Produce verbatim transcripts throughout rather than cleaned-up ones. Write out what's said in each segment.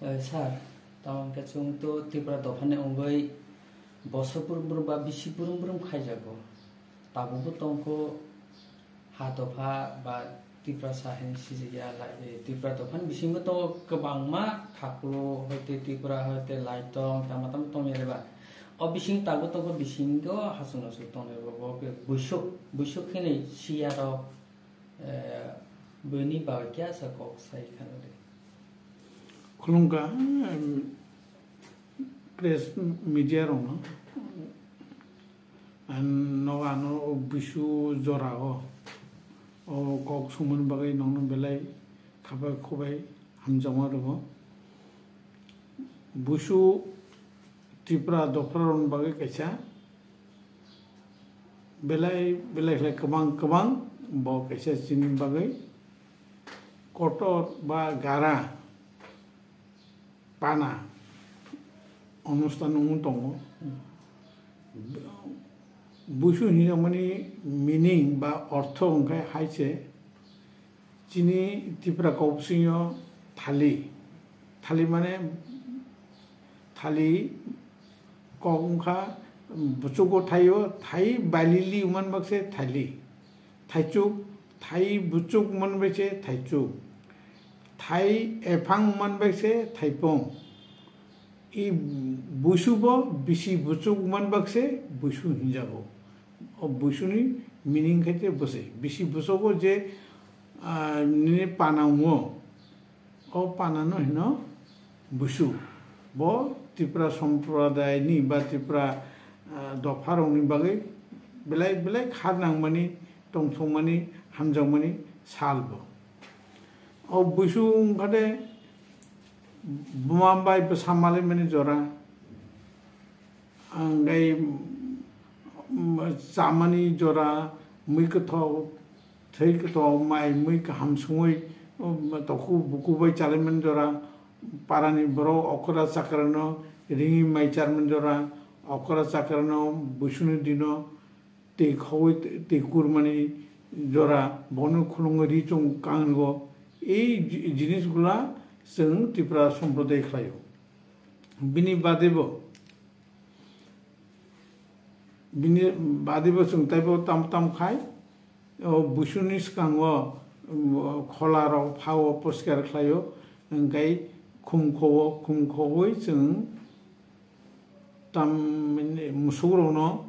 Eh, sir, tamo hwnkhe chwng to Tripura dophani wngwi bosor brum brum ba bisi brum brum khaijago. Tabukbo tongkho ha dopha ba Tiprasa hwnwi sijakya lai, eh, Tripura dophani bisingo to kwbangma Khaklo hoite Tripura hoite Laitong tamo tamo tongya reba. O bising tabuk tongkho bisingo hasung hasung tongya reba bo khe buisuk, buisuk hwnwi siya rok. Eh, bini bagwi kya sa kok sai khano de. Khulumkha, em, press media rokno, em, nogo ano o buisu jora o, o kok songmani bagwi nokno belai khabai khubai hamjakma rwo. Buisu Tripura dopharokni bagwi kaisa belai belai khlai kwbang kwbang bo kaisa chini bagwi kotor ba gara pana onusthan wngwi tongo. Buisu hinjakmani meaning ba ortho wngkhe hai se, chini Tripura kok bisingo thali, thali mane thali kok wngkha, buchugo thaio, thai balili wngmani bakse thali, thaichuk, thai buchuk wngmani bakse thaichuk, thai ephang wngmani bakse thaipung. I buisu bo bisi buchuk wngmani bakse buisu hinjago. O buisuni meaning khe te bwsai. Bisi buchugo je, ah, nini pana wngo, o panano hino buisu. Bo Tripura somprodayni ba Tripura, ah, dopharokni bagwi belai belai kha nangmani, tongthokmani, hamjakmani sal bo. O buisu wngkha de buma bai bwsa malaimani jora, ang gai, mm, chamani jora, mui kwthok, thwi kwthok, mai mui kaham sungwi, um, tokhu buku bai chalaimani jora, parani borok okra chakrano ringwi mai charmani jora, okra chakrano buisuni dino twi khogwi twi kurmani jora, bono khulungwi ri chwng kango. Ei ji-, jinisgula chwng Tripura somproday khlaio. Bini badebo, bini badebo chwng taibo tam tam khai, o buisuni swkango, um, kholarok phao poriskar khlaio, hwnkhe khum khowo, khum khogwi chwng tam musukrokno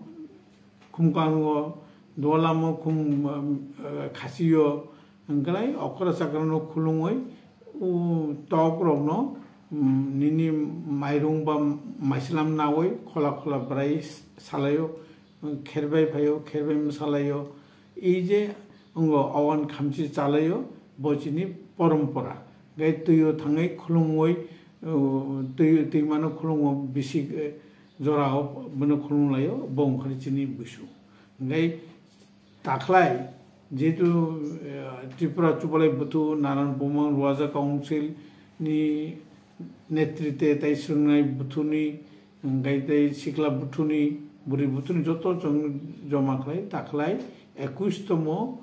khum kango, dualamo khum, um, khachio, hwnkhe okra chakrano khulungwi, o tokrokno, um, nini mairung ba maislam nawi khola khola bwrai salaio, kherbai phaio, kherbai mwsalaio. Ei je wngo owan khamchi chalaio, bo chini porompora. Gai twio thangwi khulumwi, uh, twi-, twimano khulumwi bisi, eh, jorao bono khulumlaio, bo wngkhani chini buisu. Gai takhlai, jehetu, eh, Tripura Chubalai Buthu, Naran Bumang Ruaja Council ni netritwe tai swrwngnai buthuni, hwnkhe tei sikla buthuni, bwrwi buthuni joto chwng joma khlai, takhlai ekush tomo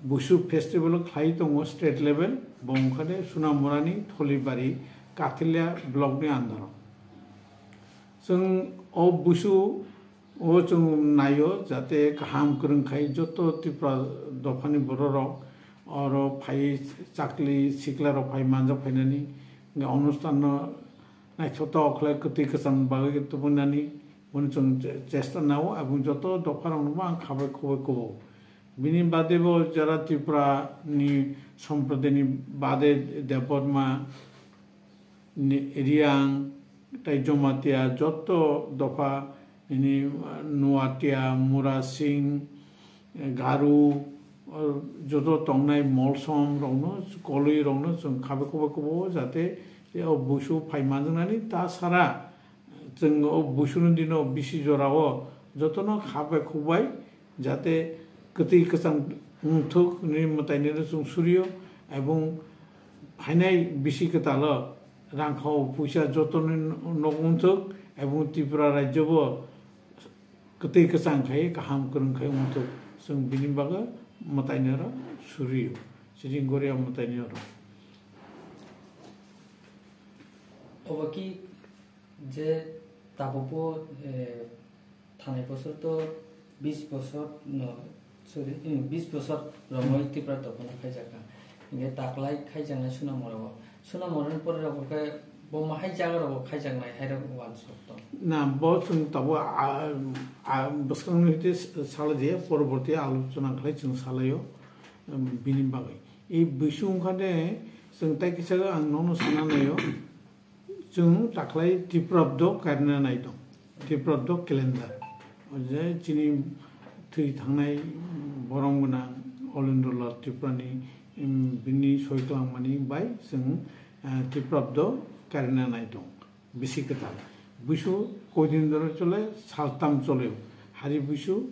Buisu festival khlai tongo state level, bo wngkha de Sunamurani Tholibari Kathilia block ni under o. Chwng o Buisu o chwng naio jate kaham kwrwng khai joto Tripura dophani bororok oro phai chakli siklarok phai manjak phainani, hwnkhe onusthanno naithotok khlai kwtwi kwcham bagwi tubunani, bono chwng che-, chesta nao, aboni joto dopharokno bo ang khabai khoboi kubo. Bini bade bo jara Tripura ni somprodai ni bade Debbarma, ni Riang, tei Jomatia joto dopha ini, uh, Nuatia, Murasing, Garu, uh, joto tongnai Molsom rokno, Koloi rokno chwng khabe kobo kobo jate o Buisu phai manjaknani ta sara chwng o Buisuni dino bisi jorao jotono khabe khukbai jate kwtwi kwchang wngthuk ni mwtainino chwng surio, ebong phainai bisi kwtalo rangkhao puisa jotoni nok wngthuk, ebong Tripura rajyo bo kwtwi kwchang khai kaham kwrwng khai wngthuk, chwng bini bagwi mwtainiro surio, chini goria mwtainiro. Obo ki je tabukbo, eh, thanai bosor to bis bosor no, sorry, eh, bis bosor romoi Tipra topona khaijakha. Hingke taklai khaijaknai Sunamoro. Sunamoro ni pore rok khe bo mahai jaga rok khaijaknai hai rok wansok tong. Na, bo chwng tabuk, a, a, bwskang ni hite salai je, poroborti alochona khlai chwng salaio, um, bini bagwi. I buisu wngkha de, chwng tai kisa ang nono sana naio. Chwng taklai Tiprabdo karina naitong, Tiprabdo calendar. O je chini thwi thangnai borong gwnang Olendro Lal Tripurani, em, bini soi kwlangmani bai chwng, eh, Tiprabdo karina naitong. Bisi kwtal. Buisu koidin doro chole, saltam choleo. Hari buisu,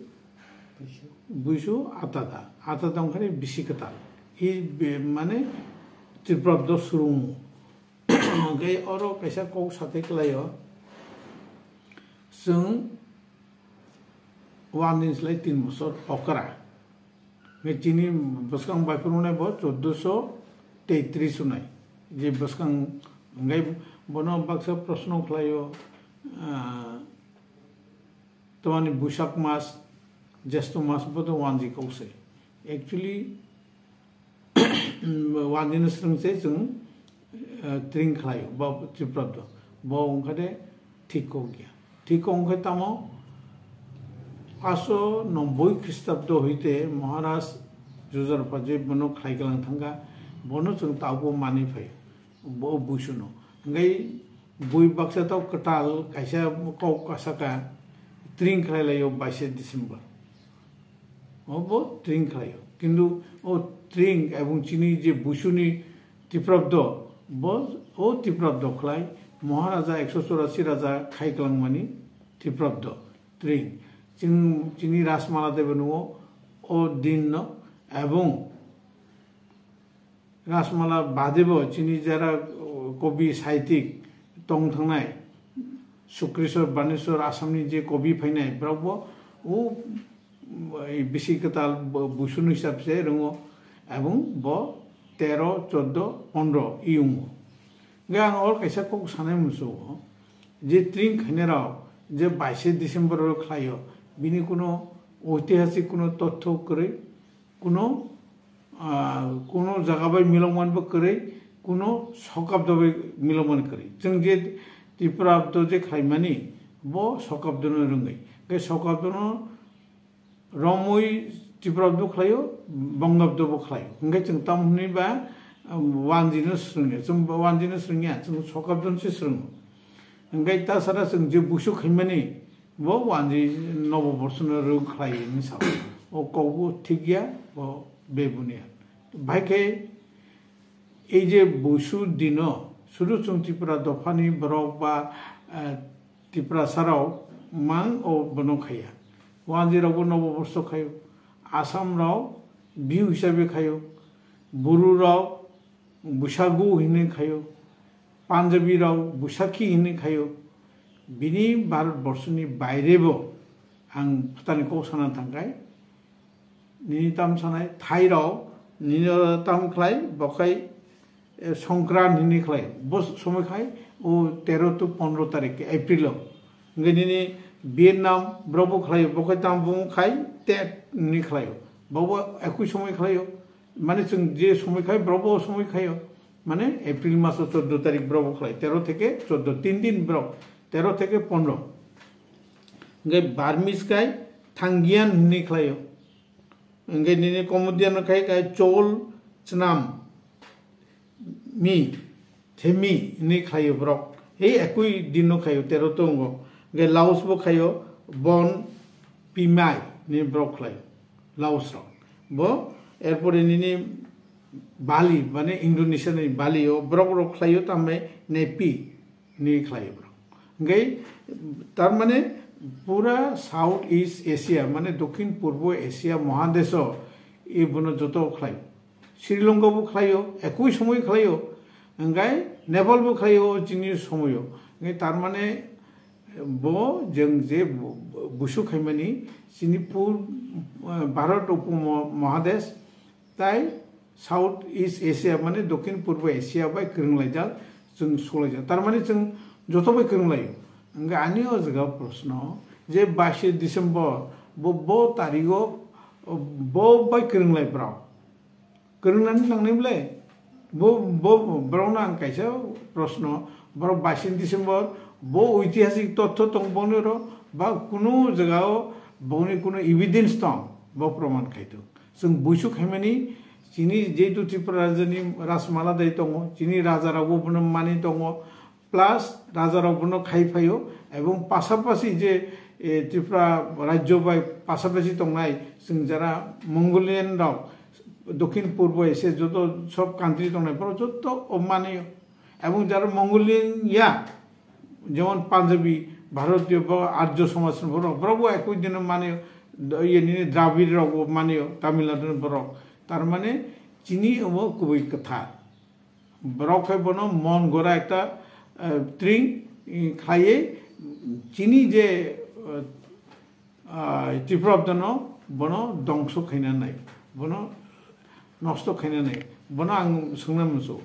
buisu atada. Atada wngkhani bisi kwtal. I be-, mane Tiprabdo surungo. Hingke oro kaisa kok sathai kwlaio, chwng uan din slai tin bosor okra. Hingke chini bwskang bai phuru nai bo chordoso teitris unai. Je bwskang hingke bono baksa proshno khlaio, ah, Tamani Buisak mas, Jesto mas bo to wanji kok se. Actually, wanji no swrwng se chwng, eh, tring khlaio, ba Tiprabdo. Bo wngkha de thik kok ya. Thik kok wngkha tamo, paso noboi Khristabdo hoite Maharaj Jujar Paje bono khlai galang thangkha, bono chwng tabukbo manwi phaio. Bo buisu no. Hingke bui baksa to kwtal kaisa kok kasaka tring khlai laio baise December. O bo tring khlaio. Kintu o tring ebong chini je buisuni Tiprabdo, bo o Tiprabdo khlai Maharaja ekso chorasi raja khai kwlangmani Tiprabdo tring. Chini, chini Rajmala debo nugo o din no ebong Rajmala badebo chini jara, uh, kobi saitik tong thangnai, Sukriswar, Baneswar, Assamni je kobi phainai, borokbo o, um, bisi kwtal bo-, buisuni hisab se rwngo, ebong bo tero, chordo, pondro iyungo. Hingke ang oro kaisa kok sanai muchungo, je tring khainai rok je baise December o khlaio, bini kuno oitihasik kuno totho kwrwi, kuno, ah, kuno jaga bai milokman bo kwrwi, kuno sokabdo bai milokman kwrwi. Chwng je Tiprabdo je khlaimani, bo sokabdono rwngwi. Hingke sokabdono romwi Tiprabdo khlaio, Bongabdo bo khlaio. Hingke chwng tamo hwnwi ba, um, wanjino swrwngya, chwng wanjino swrwngya, chwng sokabdon se swrwngo. Hingke ta sara chwng je buisu khaimani, bo wanji nobo borsono rwng khlai hinwi sao. O kokbo thik ya, bo bebuni ya. Bahai khe ei je buisu dino, sudu chwng Tripura dophani borok ba, eh, Tiprasarok mang o bono khaiya. Wanjirokbo nobo borso khaio. Assamrok Bihu hisabe khaio. Bororok Busagu hinwi khaio, Punjabi rok Busakhi hinwi khaio, bini Bharat borso ni baire bo ang phatani kok sana thangkai, nini tam sanai Thai rok nini tam khlai bokhai, eh, Songkran hinwi khlai, bo somoi khai o tero to pondro tarik April o, hingke nini Vietnam borok bo khlai bokhai tam bo khai Tet hinwi khlai, bo bo ekui somoi khlaio. Mane chwng je somoi khai, borok bo somoi khaio. Mane April maso chordo tarik borok bo khlai, tero theke chordo, tin din borok, tero theke pondro. Hingke Burmese khai Thanggian hinwi khlaio. Hingke nini Cambodian khai, khai Chol Chnam Mi, Themi hinwi khlaio borok. Hei ekui din no khaio, tero tongo. Hingke Laos bo khaio, Bon Pimai hinwi borok khlaio, Laos rok. Bo, erpore nini Bali, mane Indonesia ni Bali o borok rok khlaio, tambai Nepi hinwi khlaio borok. Hingke, tar mane pura South East Asia, mane Dokhin Purbo Asia Mahadesh o, e bono joto khlaio. Sri Lanka bo khlaio, ekui somoi khlaio, hingke Nepal bo khlaio, chini somoio. Hingke tar mane bo jeng je bu-, busu khaimani chini pur, eh, Bharat upo mo-, Mahadesh, tai South East Asia, mane Dokhin Purbo Asia bai kwrwng laijak, Chwng sulaijak, tar mani chwng joto bai kwrwng laio. Hwnkhe ani o jaga proshno je baish December bo, bo tarigo bo bai kwrwng lai borok, kwrwng nani nangnai ble? Bo, bo, borokno ang kaisa proshno, borok baish December bo oitihasik totho tong boni oro ba kunu jagao boni kunu evidence tong, bo proman khaito. Chwng buisu khaimani, chini jehetu Tripura rajani Rajmala dai tongo, chini raja rokbo bono mani tongo, plus raja rok bono khai phaio, ebong pasapasi je, eh, Tripura rajyo bai pasapasi tongnai chwng jara Mongolian rok, Dokhin Purbo Asia joto sob country tongnai borok joto o mani, ebong jara Mongolian ya, jemon Punjabi, Bharatiyo, ba Arjo Somaj ni borok, borok bo ekoi dino mani, do-, iye nini Dravid rok bo mani, Tamil Nadu ni borok. Tar mane chini omo kubui kwthar. Borok khe bono mon gora ekta, eh, tring, eh, khlaiwi chini je, eh, ah, Tiprabdano bono dongso khaina nai, bono nosto khaina nai, bono ang swngna muchung.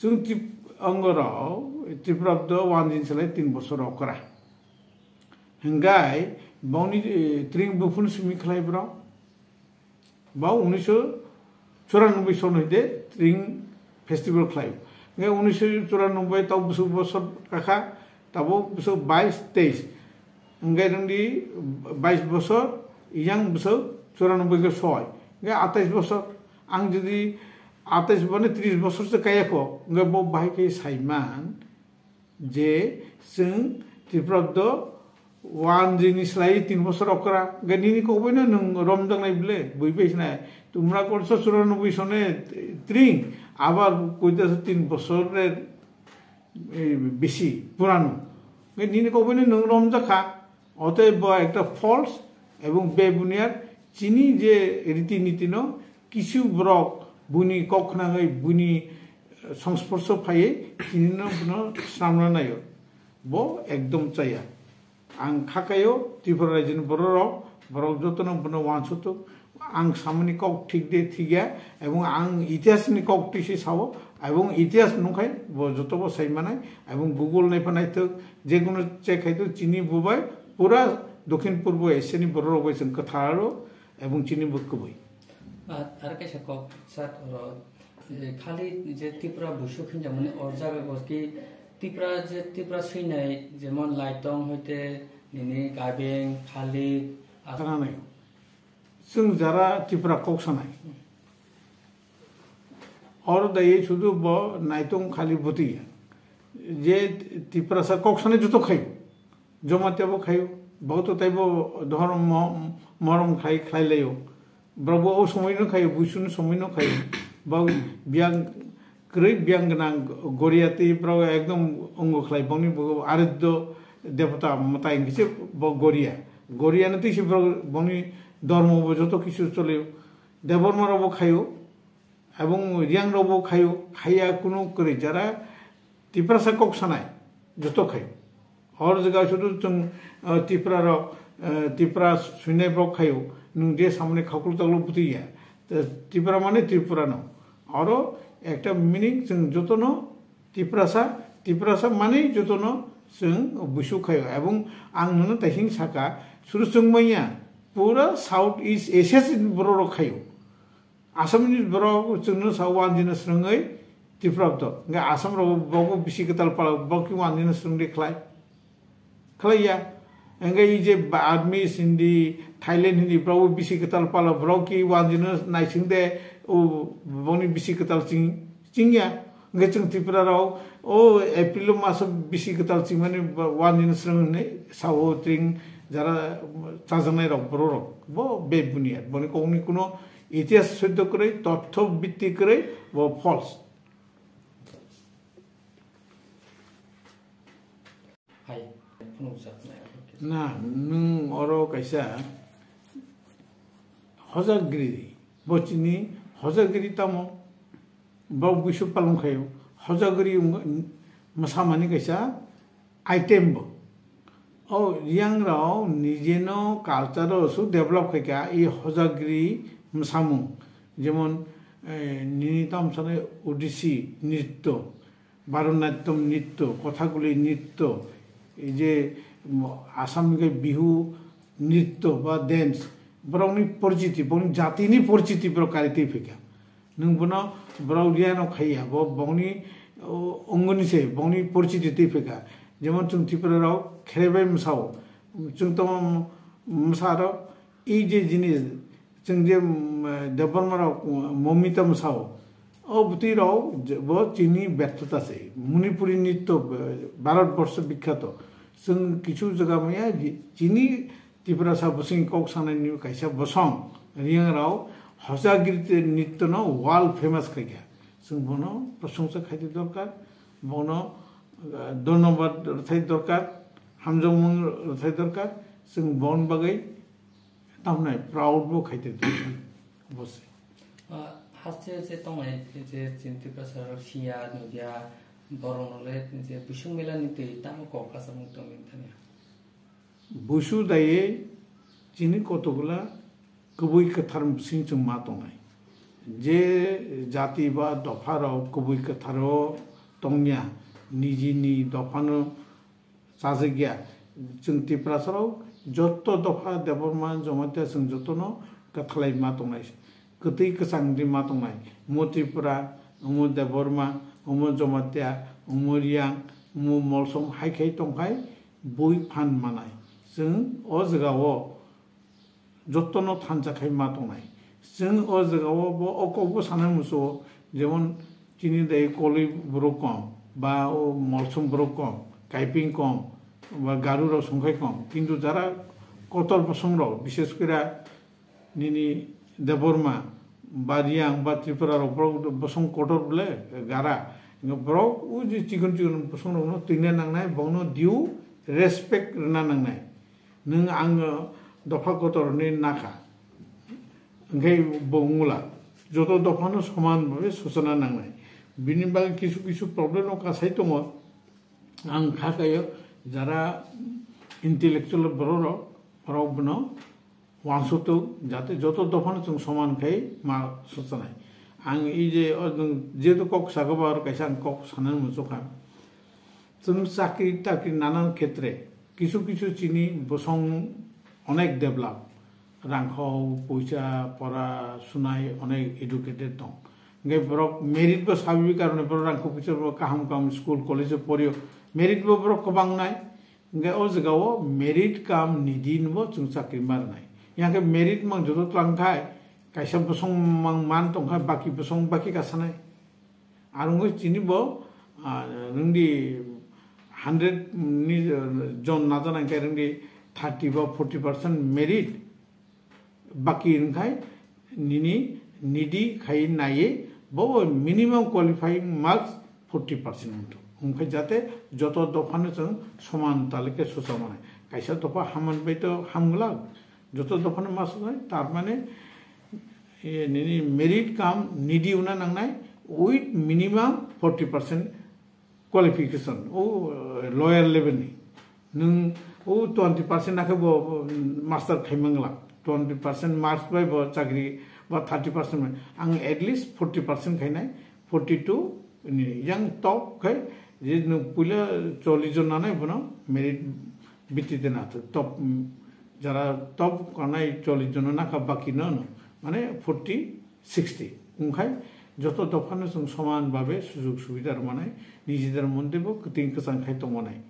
Chwng Trip-, ongorok Tiprabdo wanjin salai tin bosor okra. Hinggai bongni, eh, tring buphun simi khlai borok. Ba unisho churanobboi son hwide tring festival khlai. Hinggai unisho churanobboi tau bwswk bosor kakha, tabo bwswk bais, teis. Hinggai rwngdi bais bosor, yang bwswk churanobboi khe soi. Hinggai atais bosor. Ang jodi atais bani tris bosor se kaya kho, hinggai bo bahai khe saiman je chwng Tiprabdo wanjini slai tin bosor okra, hinggai nini kokboino nwng romjaknai ble, bui bai sinai. Tumra korso churanobboi sone tring, abar koita tin bosor re, eh, bisi purano. Hinggai nini kokboino nwng romjakha. Otoi bo ekta false ebong bebuniyat chini je riti niti no kisu borok buni kok khnangwi buni, eh, songsporso phaiwi chini no bono swnamna naio. Bo ekdom chaya. Ang khakaio Tripura rajini bororok, borok jotono bono wansutuk. Ang samani kok thik de thik ya, ebong ang itihas ni kok twi se sao, ebong itihas nungkhai bo joto bo sai manai, ebong Google nai pha naithok, je kono check khai to chini bubai pura Dokhin Purbo Asia ni bororok bai chwng kwtharo, ebong chini bo kwbwi. Ar, ar kaisa kok sat oro, eh, khali je Tripura busuk hinjamani or jaga bo ki Tripura je Tripura swinai jemon Laitong hoite nini Gaibeng, Khali, Khana nai. Chwng jara Tripura kok sanai. Oro dai sudu bo naitung khali bwtwi ya. Je Tiprasa kok sanai joto khaio. Jamatia bo khaio. Bo to taibo dhorom mo-, morom khai, khlai laio. Borok bo o somoi no khaio, buisu ni somoi no khaio. Bo biyang kwrwi biyang gwnang Goria tei borok ekdom ongo khlai bongni bo ariddo debota mwtai hingke se bo Goria. Goria no tei se borok bongni dormo bo joto kisu cholio. Debbarma rok bo khaio, ebong Riang rok bo khaio, khaiya kunu kwrwi jara Tiprasa kok sanai joto khaio. Hor jaga sudu chwng, eh, Tipra rok, eh, Tipra swinai borok khaio, nwng je samani khaklu taklu bwtwi ya. Te Tipra mane Tripura no. Oro ekta meaning chwng jotono Tiprasa, Tiprasa mane jotono chwng busu khaio. Ebong ang nono taising saka, suru chwng manya, pura South East Asia sin borok rok khaio. Assamese borok chwngno sa wanjino swrwngwi Tiprabdo. Hwnkhe Assam rok bo bisi kwtal pala, bo ki wanjino swrwngde khlai. Khlaiya. Hwnkhe ei je Ba-, Burmese hindi, Thailand hindi, borok bo bisi kwtal pala, borok ki wanjino naisingde, o boni bisi kwtal ching, chingya. Hwnkhe chwng Tripura rok, o April maso bisi kwtal chingmani ba-, wanjino swrwng hwnwi sao tring jara chajaknai rok borok rok. Bo be buniyat. Boni kokni kuno Itihas soityo kwrwi, totho bitti kwrwi, bo false. Hai, phunukjak nai. Na, nwng oro kaisa hojagri, bo chini hojagri tamo, bo buisu palong khayo, hojagri wng-, mwsamani kaisa item bo. O Riang rok nijeno culture o su develop khai kha, i hojagri mwsamung, jemon, eh, nini tamo sanai Odissi nritto, Bharatanatyam nritto, Kathakali nritto, ei je, um, Assam ni Bihu nritto ba dance, borokni porchiti, borokni jatini porchiti borok kari twi phaikha. Nwng bono borok riya no khaiya, bo bongni, o, ongoni se bongni porchiti twi phaikha. Jemon chwng Tripura rok kherebai mwsao, chwng tamo mwsa rok, ei je jinis, chwng je, mm, Debbarma rok, mm, Momita mwsao, o bwtwi rok je, bo chini berthota se. Manipuri nritto, eh, Bharat borsho bikkhato. Chwng kichu jaga maya ji-, chini Tiprasa bwswng kok sanani kaisa bosong, Riang rao Hojagiri nritto no world famous khaikha. Chwng bono prosongsa khaidi dorkar, bono, ah, dhonnobad rwthai dorkar, hamjakmung rwthai dorkar, chwng bon bagwi tamnai proud bo khaidi dorkar. Bose. Ah, haste je tongnai je chini Tiprasa rok Siya, Nodia, borok no le je Bising Mela ni twi tamo kok kasamung tongwi thani. Busu daiwi chini kotokla kwbwi kwthar bwswng chwng ma tongnai. Je jati ba dopha rok kwbwi kwtharo tongya, nijini dophano chajagya, chwng Tiprasa rok joto dopha Debbarma Jamatia chwng jotono kwthalai ma tongnai. Kwtwi kwchang di ma tongnai. Omo Tripura, omo Debbarma, omo Jamatia, omo Riang, omo Molsom hai khai tongkhai bui phan manai. Chwng o jagao jotono thansa khai ma tongnai. Chwng o jagao bo o kokbo sanai musuo, jemon chini dai Koloi borok kom, ba o Molsom borok kom, Kaiping kom, ba Garu rok songkhai kom. Kintu jara kotor bosong rok, bishes kore nini Debbarma, ba Riang, ba Tripura rok borok bosong kotor bole gara. Ingo borok o je chikon chikon bosong rokno twina nangnai, bongno due respect rwna nangnai. Nwng ang dopha kotor ni nakha. Hingke bo wngla. Joto dophano soman bhabe sochana nangnai. Bini bagwi kisu kisu problem rok kasai tongo. Ang kha kaio jara intellectual borok rok, borok bono uansukthok, jate joto dophano chwng soman khai ma swchanai. Ang ei je, o nwng jehetu kok sago ba, oro kaisa ang kok sanani muchukha. Chwng chakri takri nanan khetre kisu kisu chini bosong onek develop, rangkhok, poisa, pora, sunai, onek educated tong. Hingke borok merit bo sabibik karone borok rangkhok poisa bo kaham kaham school, college o porio, merit bo borok kwbang nai. Hingke o jagao merit cum nidi hinbo chwng chakri ma rwnai. Yang khe merit mang joto twlang khai, kaisa bosong mang man tong khai, baki bosong baki kasanai. Ar wngwi chini bo, ah, nwng di hundred ni, ah, jon najanai khe nwng di thirty ba forty percent merit baki wngkhai nini nidi khai naiwi bo minimum qualifying marks forty percent wngthok. Wngkhe jate joto dophano chwng soman talike sucha manai. Kaisa dopha hamani bai to hamglak, joto dophano ma suchanai, tar mane, eh, nini merit cum nidi wngna nangnai with minimum forty percent qualification, o, eh, lower level ni. Nwng o twenty percent akhe bo, bo master khai manglak, twenty percent marks bai bo chakri, ba thirty percent bai. Ang at least forty percent khainai, forty two ni yang top khai, je nwng puila chollish jon nanai bono merit bhitti te na top, mm, jara top kanai chollish jon nakha baki no, no, mane forty sixty. Wngkhai joto dophano chwng soman babe sujug subida rwmanai, nijeder montebo kwtwing kwchang khai tongmanai.